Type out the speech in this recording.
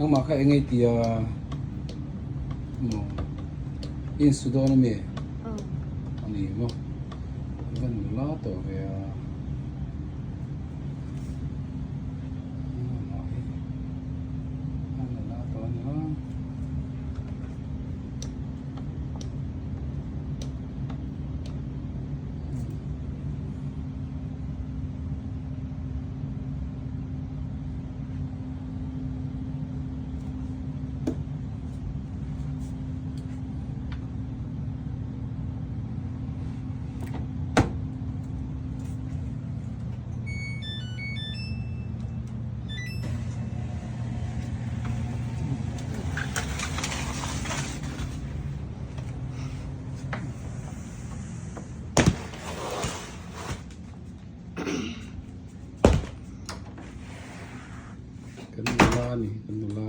Nangmah kha eng ei tia maw i insu dawn ami? A ni maw? I va nula tawh ve a. Nangmah hi a nula tawh a ni maw? Kan nula a ni, kan nula.